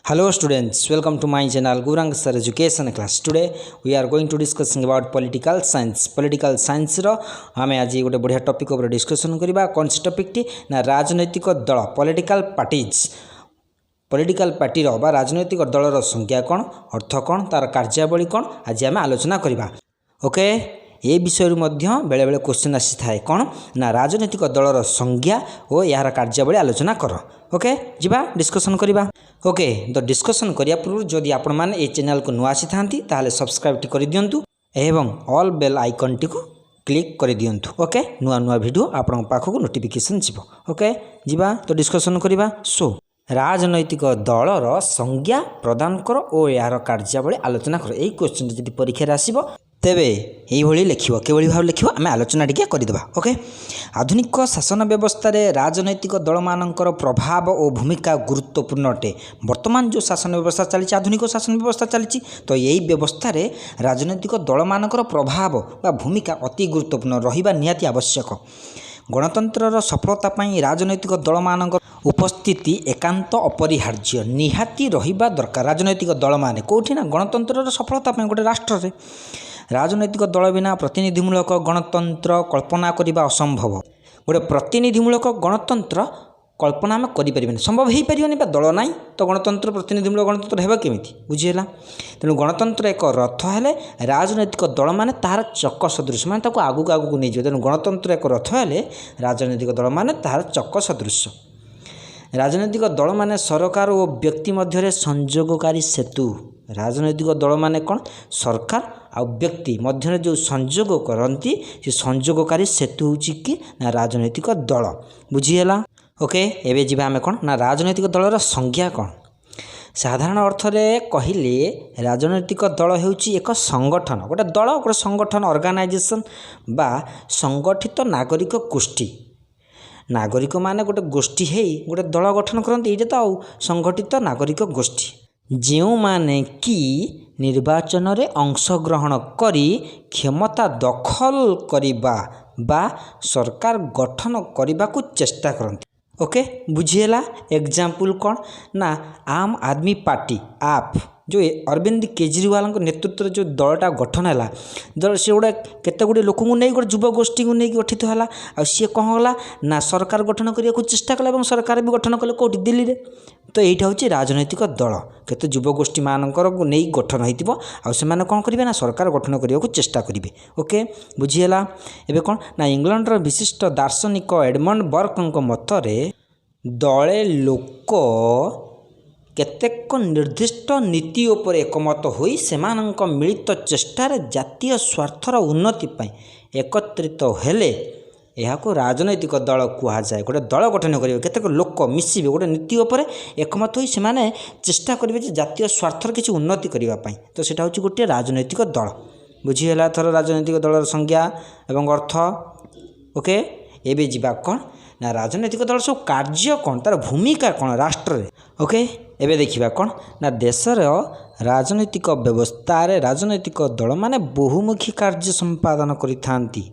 Hello students, welcome to my channel Gurang Sir Education class. Today we are going to discussing about political science. Political science ର ଆମେ ଆଜି ଗୋଟେ ବଢ଼ିଆ topic ଉପରେ discussion କରିବା। କ'ଣ ସେ ଟପିକ୍ଟି ନା ରାଜନୈତିକ ଦଳ, ପଲିଟିକାଲ ପାର୍ଟିଜ୍। ପଲିଟିକାଲ ପାର୍ଟିର ବା ରାଜନୈତିକ ଦଳର ସଂଜ୍ଞା କ'ଣ, ଅର୍ଥ କ'ଣ, ତା'ର କାର୍ଯ୍ୟାବଳୀ କ'ଣ, ଆଜି ଆମେ ଆଲୋଚନା କରିବା। ଓକେ, ଏ ବିଷୟରୁ ମଧ୍ୟ ବେଳେବେଳେ କ୍ୱେଶ୍ଚନ୍ ଆସିଥାଏ। କ'ଣ ନା ରାଜନୈତିକ ଦଳର ସଂଜ୍ଞା ଓ ଏହାର କାର୍ଯ୍ୟାବଳୀ ଆଲୋଚନା କର। ଓକେ, ଯିବା ଡିସ୍କସନ୍ କରିବା। ଓକେ, ତ ଡିସ୍କସନ୍ କରିବା ପୂର୍ବରୁ ଯଦି ଆପଣମାନେ ଏ ଚ୍ୟାନେଲକୁ ନୂଆ ଆସିଥାନ୍ତି, ତାହେଲେ ସବସ୍କ୍ରାଇବ୍ଟି କରିଦିଅନ୍ତୁ ଏବଂ ଅଲ୍ ବେଲ୍ ଆଇକନ୍ଟିକୁ କ୍ଲିକ୍ କରିଦିଅନ୍ତୁ। ଓକେ, ନୂଆ ନୂଆ ଭିଡ଼ିଓ ଆପଣଙ୍କ ପାଖକୁ ନୋଟିଫିକେସନ୍ ଯିବ। ଓକେ, ଯିବା ତ ଡିସ୍କସନ୍ କରିବା। ସୋ ରାଜନୈତିକ ଦଳର ସଂଜ୍ଞା ପ୍ରଦାନ କର ଓ ଏହାର କାର୍ଯ୍ୟାବଳୀ ଆଲୋଚନା କର। ଏଇ କ୍ୱେଶ୍ଚନଟି ଯଦି ପରୀକ୍ଷାରେ ଆସିବ, ତେବେ ଏଇଭଳି ଲେଖିବ। କିଭଳି ଭାବେ ଲେଖିବ, ଆମେ ଆଲୋଚନା ଟିକେ କରିଦେବା। ଓକେ, ଆଧୁନିକ ଶାସନ ବ୍ୟବସ୍ଥାରେ ରାଜନୈତିକ ଦଳମାନଙ୍କର ପ୍ରଭାବ ଓ ଭୂମିକା ଗୁରୁତ୍ୱପୂର୍ଣ୍ଣ ଅଟେ। ବର୍ତ୍ତମାନ ଯେଉଁ ଶାସନ ବ୍ୟବସ୍ଥା ଚାଲିଛି, ଆଧୁନିକ ଶାସନ ବ୍ୟବସ୍ଥା ଚାଲିଛି, ତ ଏଇ ବ୍ୟବସ୍ଥାରେ ରାଜନୈତିକ ଦଳମାନଙ୍କର ପ୍ରଭାବ ବା ଭୂମିକା ଅତି ଗୁରୁତ୍ୱପୂର୍ଣ୍ଣ ରହିବା ନିହାତି ଆବଶ୍ୟକ। ଗଣତନ୍ତ୍ରର ସଫଳତା ପାଇଁ ରାଜନୈତିକ ଦଳମାନଙ୍କ ଉପସ୍ଥିତି ଏକାନ୍ତ ଅପରିହାର୍ଯ୍ୟ, ନିହାତି ରହିବା ଦରକାର ରାଜନୈତିକ ଦଳମାନେ। କେଉଁଠି ନା ଗଣତନ୍ତ୍ରର ସଫଳତା ପାଇଁ ଗୋଟେ ରାଷ୍ଟ୍ରରେ ରାଜନୈତିକ ଦଳ ବିନା ପ୍ରତିନିଧିମୂଳକ ଗଣତନ୍ତ୍ର କଳ୍ପନା କରିବା ଅସମ୍ଭବ। ଗୋଟେ ପ୍ରତିନିଧିମୂଳକ ଗଣତନ୍ତ୍ର କଳ୍ପନା ଆମେ କରିପାରିବାନି, ସମ୍ଭବ ହେଇପାରିବନି ବା। ଦଳ ନାହିଁ ତ ଗଣତନ୍ତ୍ର, ପ୍ରତିନିଧିମୂଳକ ଗଣତନ୍ତ୍ର ହେବ କେମିତି? ବୁଝିହେଲା? ତେଣୁ ଗଣତନ୍ତ୍ର ଏକ ରଥ ହେଲେ ରାଜନୈତିକ ଦଳମାନେ ତାହାର ଚକ ସଦୃଶ, ମାନେ ତାକୁ ଆଗକୁ ଆଗକୁ ନେଇଯିବ। ତେଣୁ ଗଣତନ୍ତ୍ର ଏକ ରଥ ହେଲେ ରାଜନୈତିକ ଦଳମାନେ ତାହାର ଚକ ସଦୃଶ। ରାଜନୈତିକ ଦଳମାନେ ସରକାର ଓ ବ୍ୟକ୍ତି ମଧ୍ୟରେ ସଂଯୋଗକାରୀ ସେତୁ। ରାଜନୈତିକ ଦଳମାନେ କ'ଣ? ସରକାର ଆଉ ବ୍ୟକ୍ତି ମଧ୍ୟରେ ଯେଉଁ ସଂଯୋଗ କରନ୍ତି, ସେ ସଂଯୋଗକାରୀ ସେତୁ ହେଉଛି କି ନା ରାଜନୈତିକ ଦଳ। ବୁଝିହେଲା? ଓକେ, ଏବେ ଯିବା ଆମେ କ'ଣ ନା ରାଜନୈତିକ ଦଳର ସଂଜ୍ଞା କ'ଣ। ସାଧାରଣ ଅର୍ଥରେ କହିଲେ ରାଜନୈତିକ ଦଳ ହେଉଛି ଏକ ସଂଗଠନ, ଗୋଟେ ଦଳ, ଗୋଟେ ସଂଗଠନ, ଅର୍ଗାନାଇଜେସନ୍ ବା ସଂଗଠିତ ନାଗରିକ ଗୋଷ୍ଠୀ। ନାଗରିକମାନେ ଗୋଟେ ଗୋଷ୍ଠୀ ହେଇ ଗୋଟେ ଦଳ ଗଠନ କରନ୍ତି, ଏଇଟା ତ ଆଉ ସଂଗଠିତ ନାଗରିକ ଗୋଷ୍ଠୀ, ଯେଉଁମାନେ କି ନିର୍ବାଚନରେ ଅଂଶଗ୍ରହଣ କରି କ୍ଷମତା ଦଖଲ କରିବା ବା ସରକାର ଗଠନ କରିବାକୁ ଚେଷ୍ଟା କରନ୍ତି। ଓକେ, ବୁଝିହେଲା? ଏକ୍ଜାମ୍ପଲ୍ କ'ଣ ନା ଆମ୍ ଆଦମୀ ପାର୍ଟି, ଆପ୍, ଯେଉଁ ଅରବିନ୍ଦ କେଜରିୱାଲଙ୍କ ନେତୃତ୍ୱରେ ଯେଉଁ ଦଳଟା ଗଠନ ହେଲା ଦଳ, ସେ ଗୋଟେ କେତେ ଗୁଡ଼ିଏ ଲୋକଙ୍କୁ ନେଇ, ଗୋଟେ ଯୁବଗୋଷ୍ଠୀକୁ ନେଇକି ଗଠିତ ହେଲା। ଆଉ ସିଏ କ'ଣ କଲା ନା ସରକାର ଗଠନ କରିବାକୁ ଚେଷ୍ଟା କଲା ଏବଂ ସରକାର ବି ଗଠନ କଲେ। କେଉଁଠି? ଦିଲ୍ଲୀରେ। ତ ଏଇଟା ହେଉଛି ରାଜନୈତିକ ଦଳ। କେତେ ଯୁବଗୋଷ୍ଠୀମାନଙ୍କର ନେଇ ଗଠନ ହେଇଥିବ ଆଉ ସେମାନେ କ'ଣ କରିବେ ନା ସରକାର ଗଠନ କରିବାକୁ ଚେଷ୍ଟା କରିବେ। ଓକେ, ବୁଝିହେଲା? ଏବେ କ'ଣ ନା ଇଂଲଣ୍ଡର ବିଶିଷ୍ଟ ଦାର୍ଶନିକ ଏଡମଣ୍ଡ ବର୍କଙ୍କ ମତରେ ଦଳେ ଲୋକ କେତେକ ନିର୍ଦ୍ଦିଷ୍ଟ ନୀତି ଉପରେ ଏକମତ ହୋଇ ସେମାନଙ୍କ ମିଳିତ ଚେଷ୍ଟାରେ ଜାତୀୟ ସ୍ୱାର୍ଥର ଉନ୍ନତି ପାଇଁ ଏକତ୍ରିତ ହେଲେ ଏହାକୁ ରାଜନୈତିକ ଦଳ କୁହାଯାଏ। ଗୋଟେ ଦଳ ଗଠନ କରିବେ, କେତେକ ଲୋକ ମିଶିବେ, ଗୋଟେ ନୀତି ଉପରେ ଏକମତ ହୋଇ ସେମାନେ ଚେଷ୍ଟା କରିବେ ଯେ ଜାତୀୟ ସ୍ୱାର୍ଥର କିଛି ଉନ୍ନତି କରିବା ପାଇଁ, ତ ସେଇଟା ହେଉଛି ଗୋଟିଏ ରାଜନୈତିକ ଦଳ। ବୁଝିହେଲା ଏଥର ରାଜନୈତିକ ଦଳର ସଂଜ୍ଞା ଏବଂ ଅର୍ଥ? ଓକେ, ଏବେ ଯିବା କ'ଣ ନା ରାଜନୈତିକ ଦଳ ସବୁ କାର୍ଯ୍ୟ କ'ଣ, ତା'ର ଭୂମିକା କ'ଣ ରାଷ୍ଟ୍ରରେ। ଓକେ, ଏବେ ଦେଖିବା କ'ଣ ନା ଦେଶର ରାଜନୈତିକ ବ୍ୟବସ୍ଥାରେ ରାଜନୈତିକ ଦଳମାନେ ବହୁମୁଖୀ କାର୍ଯ୍ୟ ସମ୍ପାଦନ କରିଥାନ୍ତି।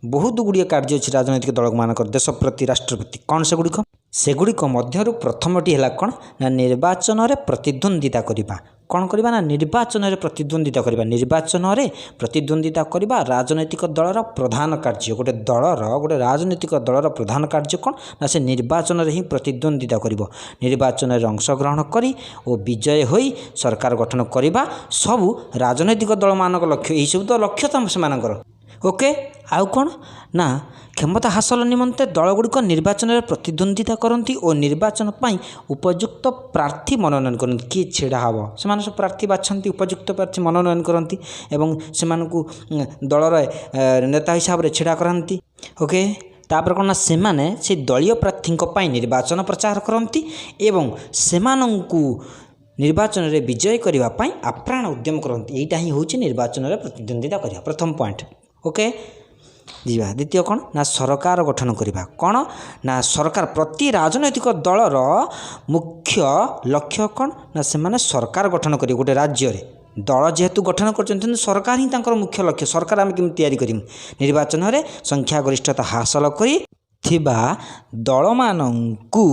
ବହୁତ ଗୁଡ଼ିଏ କାର୍ଯ୍ୟ ଅଛି ରାଜନୈତିକ ଦଳମାନଙ୍କର ଦେଶ ପ୍ରତି, ରାଷ୍ଟ୍ର ପ୍ରତି। କ'ଣ ସେଗୁଡ଼ିକ? ସେଗୁଡ଼ିକ ମଧ୍ୟରୁ ପ୍ରଥମଟି ହେଲା କ'ଣ ନା ନିର୍ବାଚନରେ ପ୍ରତିଦ୍ୱନ୍ଦିତା କରିବା। କ'ଣ କରିବା ନା ନିର୍ବାଚନରେ ପ୍ରତିଦ୍ୱନ୍ଦିତା କରିବା। ନିର୍ବାଚନରେ ପ୍ରତିଦ୍ୱନ୍ଦିତା କରିବା ରାଜନୈତିକ ଦଳର ପ୍ରଧାନ କାର୍ଯ୍ୟ। ଗୋଟେ ଦଳର, ଗୋଟେ ରାଜନୈତିକ ଦଳର ପ୍ରଧାନ କାର୍ଯ୍ୟ କ'ଣ ନା ସେ ନିର୍ବାଚନରେ ହିଁ ପ୍ରତିଦ୍ୱନ୍ଦିତା କରିବ। ନିର୍ବାଚନରେ ଅଂଶଗ୍ରହଣ କରି ଓ ବିଜୟ ହୋଇ ସରକାର ଗଠନ କରିବା ସବୁ ରାଜନୈତିକ ଦଳମାନଙ୍କ ଲକ୍ଷ୍ୟ। ଏହିସବୁ ତ ଲକ୍ଷ୍ୟ ତ ସେମାନଙ୍କର। ଓକେ, ଆଉ କ'ଣ ନା କ୍ଷମତା ହାସଲ ନିମନ୍ତେ ଦଳଗୁଡ଼ିକ ନିର୍ବାଚନରେ ପ୍ରତିଦ୍ୱନ୍ଦିତା କରନ୍ତି ଓ ନିର୍ବାଚନ ପାଇଁ ଉପଯୁକ୍ତ ପ୍ରାର୍ଥୀ ମନୋନୟନ କରନ୍ତି। କିଏ ଛିଡ଼ା ହେବ, ସେମାନେ ସବୁ ପ୍ରାର୍ଥୀ ବାଛନ୍ତି, ଉପଯୁକ୍ତ ପ୍ରାର୍ଥୀ ମନୋନୟନ କରନ୍ତି ଏବଂ ସେମାନଙ୍କୁ ଦଳର ନେତା ହିସାବରେ ଛିଡ଼ା କରାନ୍ତି। ଓକେ, ତାପରେ କ'ଣ ନା ସେମାନେ ସେ ଦଳୀୟ ପ୍ରାର୍ଥୀଙ୍କ ପାଇଁ ନିର୍ବାଚନ ପ୍ରଚାର କରନ୍ତି ଏବଂ ସେମାନଙ୍କୁ ନିର୍ବାଚନରେ ବିଜୟ କରିବା ପାଇଁ ଆପ୍ରାଣ ଉଦ୍ୟମ କରନ୍ତି। ଏଇଟା ହିଁ ହେଉଛି ନିର୍ବାଚନରେ ପ୍ରତିଦ୍ୱନ୍ଦିତା କରିବା ପ୍ରଥମ ପଏଣ୍ଟ। ଓକେ, ଯିବା ଦ୍ୱିତୀୟ କ'ଣ ନା ସରକାର ଗଠନ କରିବା। କ'ଣ ନା ସରକାର, ପ୍ରତି ରାଜନୈତିକ ଦଳର ମୁଖ୍ୟ ଲକ୍ଷ୍ୟ କ'ଣ ନା ସେମାନେ ସରକାର ଗଠନ କରିବେ ଗୋଟେ ରାଜ୍ୟରେ। ଦଳ ଯେହେତୁ ଗଠନ କରିଛନ୍ତି, ତେଣୁ ସରକାର ହିଁ ତାଙ୍କର ମୁଖ୍ୟ ଲକ୍ଷ୍ୟ। ସରକାର ଆମେ କେମିତି ତିଆରି କରିବୁ? ନିର୍ବାଚନରେ ସଂଖ୍ୟାଗରିଷ୍ଠତା ହାସଲ କରି ଥିବା ଦଳମାନଙ୍କୁ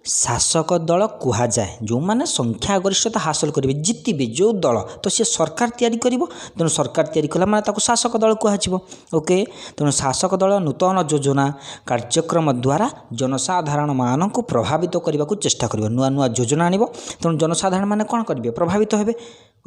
ଶାସକ ଦଳ କୁହାଯାଏ। ଯେଉଁମାନେ ସଂଖ୍ୟାଗରିଷ୍ଠତା ହାସଲ କରିବେ, ଜିତିବେ ଯେଉଁ ଦଳ, ତ ସିଏ ସରକାର ତିଆରି କରିବ। ତେଣୁ ସରକାର ତିଆରି କଲା ମାନେ ତାକୁ ଶାସକ ଦଳ କୁହାଯିବ। ଓକେ, ତେଣୁ ଶାସକ ଦଳ ନୂତନ ଯୋଜନା କାର୍ଯ୍ୟକ୍ରମ ଦ୍ୱାରା ଜନସାଧାରଣମାନଙ୍କୁ ପ୍ରଭାବିତ କରିବାକୁ ଚେଷ୍ଟା କରିବ। ନୂଆ ନୂଆ ଯୋଜନା ଆଣିବ, ତେଣୁ ଜନସାଧାରଣମାନେ କ'ଣ କରିବେ? ପ୍ରଭାବିତ ହେବେ।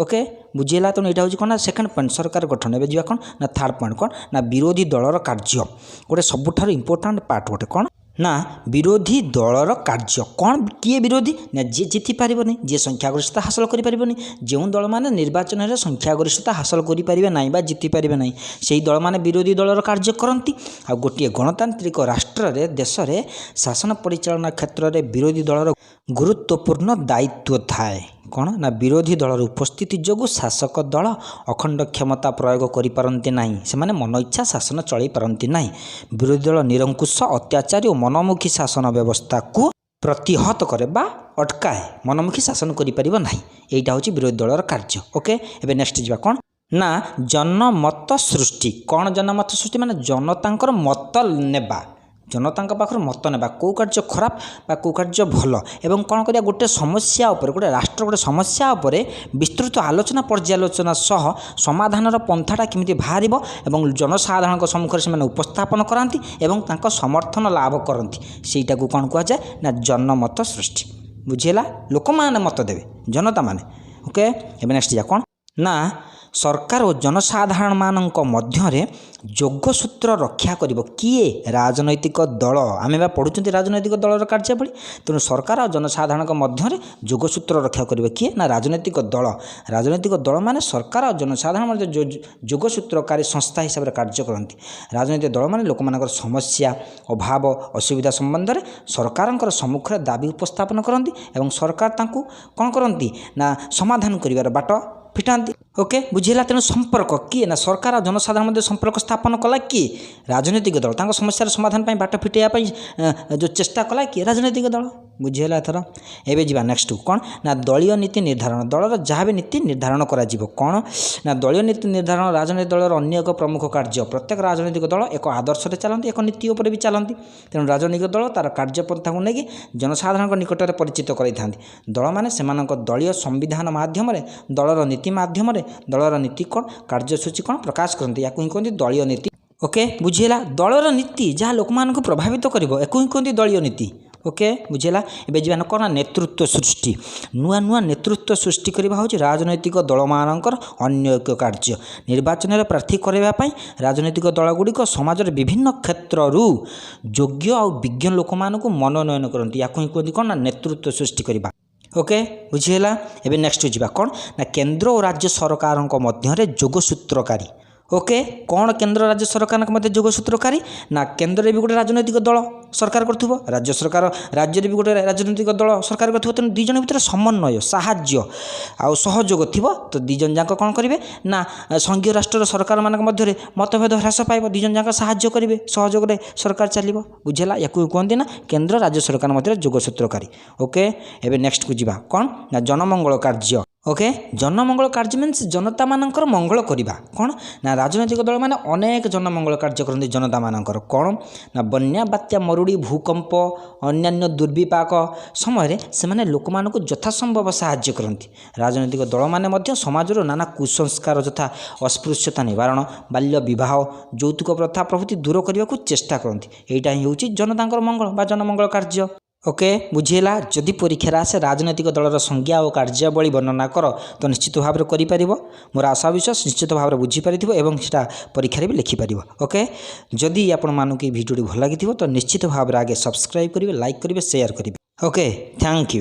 ଓକେ, ବୁଝିହେଲା? ତେଣୁ ଏଇଟା ହେଉଛି କ'ଣ ନା ସେକେଣ୍ଡ ପଏଣ୍ଟ, ସରକାର ଗଠନ। ଏବେ ଯିବା କ'ଣ ନା ଥାର୍ଡ଼ ପଏଣ୍ଟ। କ'ଣ ନା ବିରୋଧୀ ଦଳର କାର୍ଯ୍ୟ। ଗୋଟେ ସବୁଠାରୁ ଇମ୍ପୋର୍ଟାଣ୍ଟ ପାର୍ଟ ଗୋଟେ। କ'ଣ ନା ବିରୋଧୀ ଦଳର କାର୍ଯ୍ୟ କ'ଣ? କିଏ ବିରୋଧୀ? ନା ଯିଏ ଜିତି ପାରିବନି, ଯିଏ ସଂଖ୍ୟାଗରିଷ୍ଠତା ହାସଲ କରିପାରିବନି। ଯେଉଁ ଦଳମାନେ ନିର୍ବାଚନରେ ସଂଖ୍ୟାଗରିଷ୍ଠତା ହାସଲ କରିପାରିବେ ନାହିଁ ବା ଜିତିପାରିବେ ନାହିଁ, ସେହି ଦଳମାନେ ବିରୋଧୀ ଦଳର କାର୍ଯ୍ୟ କରନ୍ତି। ଆଉ ଗୋଟିଏ ଗଣତାନ୍ତ୍ରିକ ରାଷ୍ଟ୍ରରେ, ଦେଶରେ ଶାସନ ପରିଚାଳନା କ୍ଷେତ୍ରରେ ବିରୋଧୀ ଦଳର ଗୁରୁତ୍ୱପୂର୍ଣ୍ଣ ଦାୟିତ୍ୱ ଥାଏ। କ'ଣ ନା ବିରୋଧୀ ଦଳର ଉପସ୍ଥିତି ଯୋଗୁଁ ଶାସକ ଦଳ ଅଖଣ୍ଡ କ୍ଷମତା ପ୍ରୟୋଗ କରିପାରନ୍ତି ନାହିଁ। ସେମାନେ ମନ ଇଚ୍ଛା ଶାସନ ଚଳାଇ ପାରନ୍ତି ନାହିଁ। ବିରୋଧୀ ଦଳ ନିରଙ୍କୁଶ, ଅତ୍ୟାଚାରୀ ଓ ମନମୁଖୀ ଶାସନ ବ୍ୟବସ୍ଥାକୁ ପ୍ରତିହତ କରେ ବା ଅଟକାଏ। ମନମୁଖୀ ଶାସନ କରିପାରିବ ନାହିଁ। ଏଇଟା ହେଉଛି ବିରୋଧୀ ଦଳର କାର୍ଯ୍ୟ। ଓକେ, ଏବେ ନେକ୍ସଟ ଯିବା। କ'ଣ ନା ଜନମତ ସୃଷ୍ଟି। କ'ଣ ଜନମତ ସୃଷ୍ଟି? ମାନେ ଜନତାଙ୍କର ମତ ନେବା, ଜନତାଙ୍କ ପାଖରୁ ମତ ନେବା, କେଉଁ କାର୍ଯ୍ୟ ଖରାପ ବା କେଉଁ କାର୍ଯ୍ୟ ଭଲ, ଏବଂ କ'ଣ କରିବା ଗୋଟେ ସମସ୍ୟା ଉପରେ। ଗୋଟେ ରାଷ୍ଟ୍ର ଗୋଟେ ସମସ୍ୟା ଉପରେ ବିସ୍ତୃତ ଆଲୋଚନା, ପର୍ଯ୍ୟାଲୋଚନା ସହ ସମାଧାନର ପନ୍ଥାଟା କେମିତି ବାହାରିବ ଏବଂ ଜନସାଧାରଣଙ୍କ ସମ୍ମୁଖରେ ସେମାନେ ଉପସ୍ଥାପନ କରାନ୍ତି ଏବଂ ତାଙ୍କ ସମର୍ଥନ ଲାଭ କରନ୍ତି, ସେଇଟାକୁ କ'ଣ କୁହାଯାଏ ନା ଜନମତ ସୃଷ୍ଟି। ବୁଝିହେଲା? ଲୋକମାନେ ମତ ଦେବେ, ଜନତାମାନେ। ଓକେ, ଏବେ ନେକ୍ସଟ ଯିବା। କ'ଣ ନା ସରକାର ଓ ଜନସାଧାରଣମାନଙ୍କ ମଧ୍ୟରେ ଯୋଗସୂତ୍ର ରକ୍ଷା କରିବ କିଏ? ରାଜନୈତିକ ଦଳ। ଆମେ ବା ପଢ଼ୁଛନ୍ତି ରାଜନୈତିକ ଦଳର କାର୍ଯ୍ୟାବଳୀ। ତେଣୁ ସରକାର ଆଉ ଜନସାଧାରଣଙ୍କ ମଧ୍ୟରେ ଯୋଗସୂତ୍ର ରକ୍ଷା କରିବ କିଏ? ନା ରାଜନୈତିକ ଦଳ। ରାଜନୈତିକ ଦଳମାନେ ସରକାର ଆଉ ଜନସାଧାରଣ ମଧ୍ୟ ଯୋଗସୂତ୍ରକାରୀ ସଂସ୍ଥା ହିସାବରେ କାର୍ଯ୍ୟ କରନ୍ତି। ରାଜନୈତିକ ଦଳମାନେ ଲୋକମାନଙ୍କର ସମସ୍ୟା, ଅଭାବ, ଅସୁବିଧା ସମ୍ବନ୍ଧରେ ସରକାରଙ୍କର ସମ୍ମୁଖରେ ଦାବି ଉପସ୍ଥାପନ କରନ୍ତି ଏବଂ ସରକାର ତାଙ୍କୁ କ'ଣ କରନ୍ତି ନା ସମାଧାନ କରିବାର ବାଟ ଫିଟାନ୍ତି। ଓକେ, ବୁଝିହେଲା? ତେଣୁ ସମ୍ପର୍କ କିଏ? ନା ସରକାର ଆଉ ଜନସାଧାରଣ ମଧ୍ୟ ସମ୍ପର୍କ ସ୍ଥାପନ କଲା କିଏ? ରାଜନୈତିକ ଦଳ। ତାଙ୍କ ସମସ୍ୟାର ସମାଧାନ ପାଇଁ ବାଟ ଫିଟାଇବା ପାଇଁ ଯେଉଁ ଚେଷ୍ଟା କଲା କିଏ? ରାଜନୈତିକ ଦଳ। ବୁଝିହେଲା ଏଥର? ଏବେ ଯିବା ନେକ୍ସଟକୁ। କ'ଣ ନା ଦଳୀୟ ନୀତି ନିର୍ଦ୍ଧାରଣ। ଦଳର ଯାହା ବି ନୀତି ନିର୍ଦ୍ଧାରଣ କରାଯିବ। କ'ଣ ନା ଦଳୀୟ ନୀତି ନିର୍ଦ୍ଧାରଣ ରାଜନୈତିକ ଦଳର ଅନ୍ୟ ଏକ ପ୍ରମୁଖ କାର୍ଯ୍ୟ। ପ୍ରତ୍ୟେକ ରାଜନୈତିକ ଦଳ ଏକ ଆଦର୍ଶରେ ଚାଲନ୍ତି, ଏକ ନୀତି ଉପରେ ବି ଚାଲନ୍ତି। ତେଣୁ ରାଜନୈତିକ ଦଳ ତା'ର କାର୍ଯ୍ୟପନ୍ଥାକୁ ନେଇକି ଜନସାଧାରଣଙ୍କ ନିକଟରେ ପରିଚିତ କରାଇଥାନ୍ତି। ଦଳମାନେ ସେମାନଙ୍କ ଦଳୀୟ ସମ୍ବିଧାନ ମାଧ୍ୟମରେ, ଦଳର ନୀତି ମାଧ୍ୟମରେ, ଦଳର ନୀତି କ'ଣ, କାର୍ଯ୍ୟସୂଚୀ କ'ଣ ପ୍ରକାଶ କରନ୍ତି। ୟାକୁ ହିଁ କୁହନ୍ତି ଦଳୀୟ ନୀତି। ଓକେ, ବୁଝିହେଲା? ଦଳର ନୀତି ଯାହା ଲୋକମାନଙ୍କୁ ପ୍ରଭାବିତ କରିବ, ୟାକୁ ହିଁ କୁହନ୍ତି ଦଳୀୟ ନୀତି। ଓକେ, ବୁଝିହେଲା? ଏବେ ଯିବା ନା କ'ଣ ନା ନେତୃତ୍ୱ ସୃଷ୍ଟି। ନୂଆ ନୂଆ ନେତୃତ୍ୱ ସୃଷ୍ଟି କରିବା ହେଉଛି ରାଜନୈତିକ ଦଳମାନଙ୍କର ଅନ୍ୟ ଏକ କାର୍ଯ୍ୟ। ନିର୍ବାଚନରେ ପ୍ରାର୍ଥୀ କରାଇବା ପାଇଁ ରାଜନୈତିକ ଦଳଗୁଡ଼ିକ ସମାଜର ବିଭିନ୍ନ କ୍ଷେତ୍ରରୁ ଯୋଗ୍ୟ ଆଉ ବିଜ୍ଞ ଲୋକମାନଙ୍କୁ ମନୋନୟନ କରନ୍ତି। ୟାକୁ ହିଁ କୁହନ୍ତି କ'ଣ ନା ନେତୃତ୍ୱ ସୃଷ୍ଟି କରିବା। ଓକେ, ବୁଝିହେଲା? ଏବେ ନେକ୍ସଟ ଯିବା। କ'ଣ ନା କେନ୍ଦ୍ର ଓ ରାଜ୍ୟ ସରକାରଙ୍କ ମଧ୍ୟରେ ଯୋଗସୂତ୍ରକାରୀ। ଓକେ, କ'ଣ କେନ୍ଦ୍ର ରାଜ୍ୟ ସରକାରଙ୍କ ମଧ୍ୟରେ ଯୋଗସୂତ୍ରକାରୀ? ନା କେନ୍ଦ୍ରରେ ବି ଗୋଟେ ରାଜନୈତିକ ଦଳ ସରକାର କରୁଥିବ, ରାଜ୍ୟ ସରକାର, ରାଜ୍ୟରେ ବି ଗୋଟେ ରାଜନୈତିକ ଦଳ ସରକାର କରୁଥିବ। ତେଣୁ ଦୁଇ ଜଣ ଭିତରେ ସମନ୍ୱୟ, ସାହାଯ୍ୟ ଆଉ ସହଯୋଗ ଥିବ, ତ ଦୁଇ ଜଣ ଯାକ କ'ଣ କରିବେ ନା ସଂଘୀୟ ରାଷ୍ଟ୍ରର ସରକାରମାନଙ୍କ ମଧ୍ୟରେ ମତଭେଦ ହ୍ରାସ ପାଇବ। ଦୁଇ ଜଣ ଯାକ ସାହାଯ୍ୟ କରିବେ, ସହଯୋଗରେ ସରକାର ଚାଲିବ। ବୁଝିହେଲା? ୟାକୁ କୁହନ୍ତି ନା କେନ୍ଦ୍ର ରାଜ୍ୟ ସରକାର ମଧ୍ୟରେ ଯୋଗସୂତ୍ରକାରୀ। ଓକେ, ଏବେ ନେକ୍ସଟକୁ ଯିବା। କ'ଣ ନା ଜନମଙ୍ଗଳ କାର୍ଯ୍ୟ। ଓକେ, ଜନମଙ୍ଗଳ କାର୍ଯ୍ୟ ମିନ୍ସ ଜନତାମାନଙ୍କର ମଙ୍ଗଳ କରିବା। କ'ଣ ନା ରାଜନୈତିକ ଦଳମାନେ ଅନେକ ଜନମଙ୍ଗଳ କାର୍ଯ୍ୟ କରନ୍ତି ଜନତାମାନଙ୍କର। କ'ଣ ନା ବନ୍ୟା, ବାତ୍ୟା, ମରୁଡ଼ି, ଭୂକମ୍ପ, ଅନ୍ୟାନ୍ୟ ଦୁର୍ବିପାକ ସମୟରେ ସେମାନେ ଲୋକମାନଙ୍କୁ ଯଥାସମ୍ଭବ ସାହାଯ୍ୟ କରନ୍ତି। ରାଜନୈତିକ ଦଳମାନେ ମଧ୍ୟ ସମାଜରୁ ନାନା କୁସଂସ୍କାର ଯଥା ଅସ୍ପୃଶ୍ୟତା ନିବାରଣ, ବାଲ୍ୟ ବିବାହ, ଯୌତୁକ ପ୍ରଥା ପ୍ରଭୃତି ଦୂର କରିବାକୁ ଚେଷ୍ଟା କରନ୍ତି। ଏଇଟା ହିଁ ହେଉଛି ଜନତାଙ୍କର ମଙ୍ଗଳ ବା ଜନମଙ୍ଗଳ କାର୍ଯ୍ୟ। ଓକେ, ବୁଝିହେଲା? ଯଦି ପରୀକ୍ଷାରେ ଆସେ ରାଜନୈତିକ ଦଳର ସଂଜ୍ଞା ଓ କାର୍ଯ୍ୟାବଳୀ ବର୍ଣ୍ଣନା କର, ତ ନିଶ୍ଚିତ ଭାବରେ କରିପାରିବ। ମୋର ଆଶା ବିଶ୍ୱାସ, ନିଶ୍ଚିତ ଭାବରେ ବୁଝିପାରିଥିବ ଏବଂ ସେଟା ପରୀକ୍ଷାରେ ବି ଲେଖିପାରିବ। ଓକେ, ଯଦି ଆପଣମାନଙ୍କୁ ଏଇ ଭିଡ଼ିଓଟି ଭଲ ଲାଗିଥିବ, ତ ନିଶ୍ଚିତ ଭାବରେ ଆଗେ ସବସ୍କ୍ରାଇବ୍ କରିବେ, ଲାଇକ୍ କରିବେ, ସେୟାର କରିବେ। Okay, thank you.